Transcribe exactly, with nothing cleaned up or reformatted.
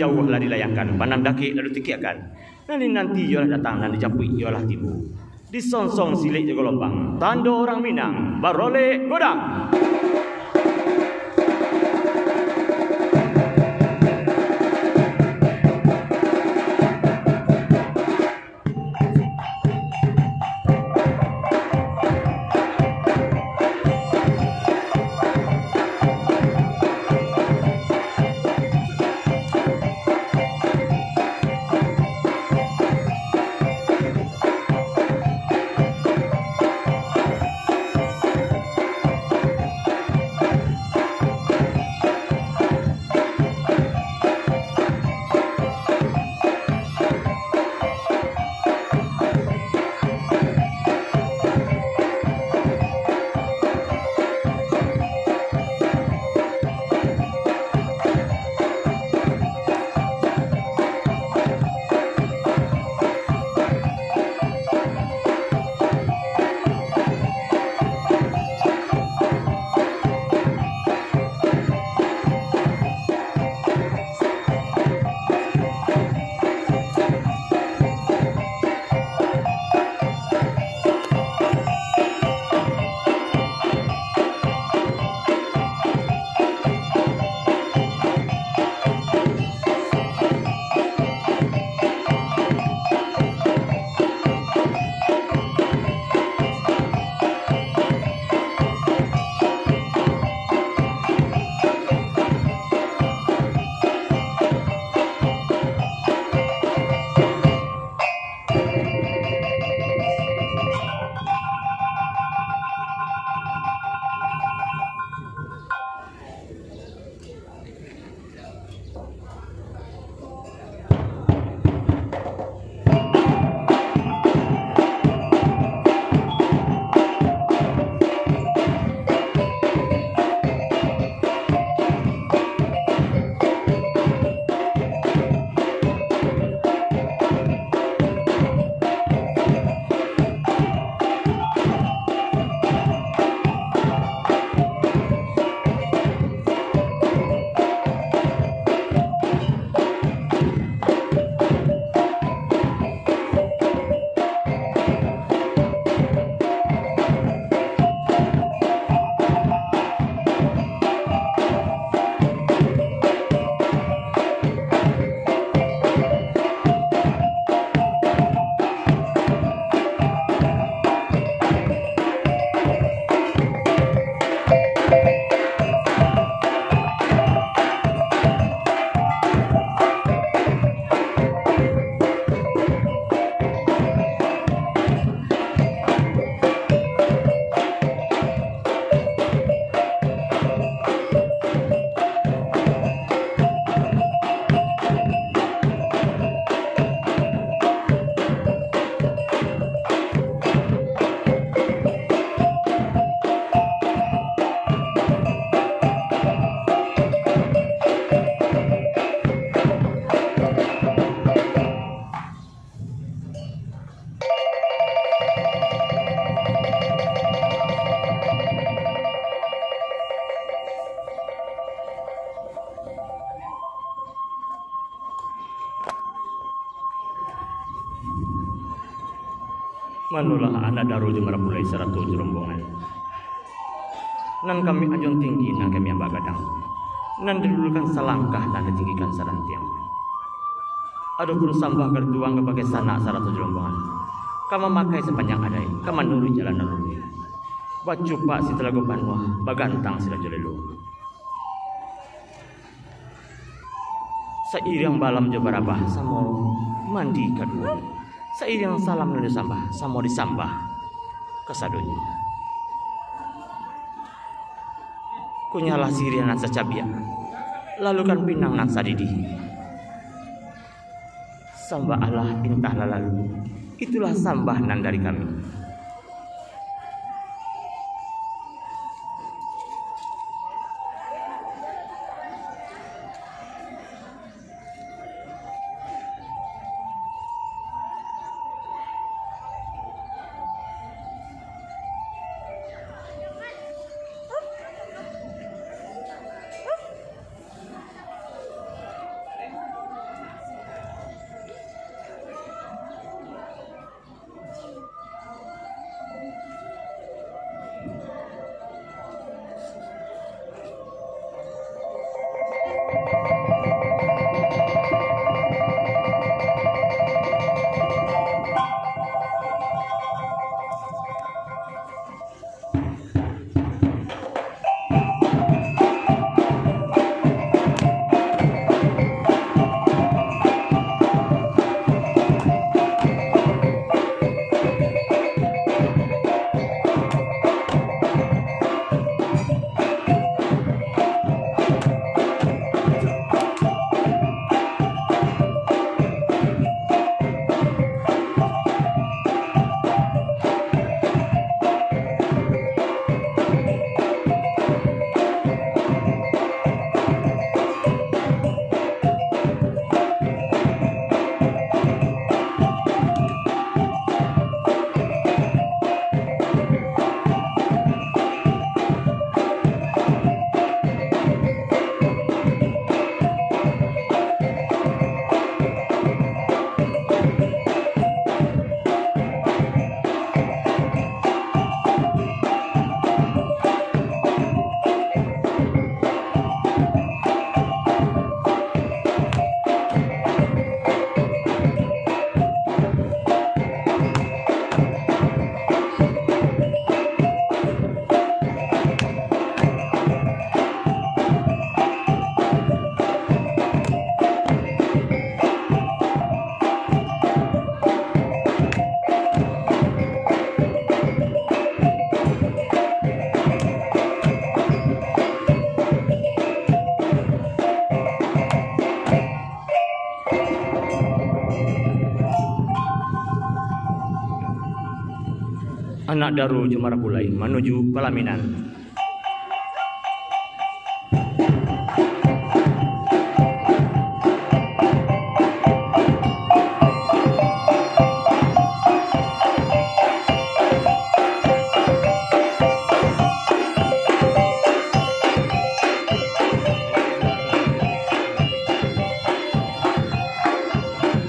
Jauah lah dilayangkan, pandang dakek lah ditingkiakkan. Nan dinanti iyolah datang, nan dijapuik iyolah tibo. Disongsong silek jo galombang, tando urang Minang, barolek godang. Manolah anak daro jo marapulai sarato jo rombongan. Nan kami anjuang tinggi, nan kami ambak gadang. Nan didulukan salangkah, nan ditinggikan sarantiang. Adopun sambah ka dituang, ka pakai sanak sarato jo rombongan. Ka mamakai sapanjang adai, ka manuruik jalan nan luruih. Bacupak si talago panuah, bagantang si rajo lelo. Sairiang balam jo barabah, samo mandi kaduo. Sairiang salam nan disambah, samo disambah kasadonyo. Kunyahlah siriah nan sacabiak, lalukan pinang nan sadidih. Sambah alah, pintahlah lalu. Itulah sambah nan dari kami. anak daro jo marapulai manuju palaminan.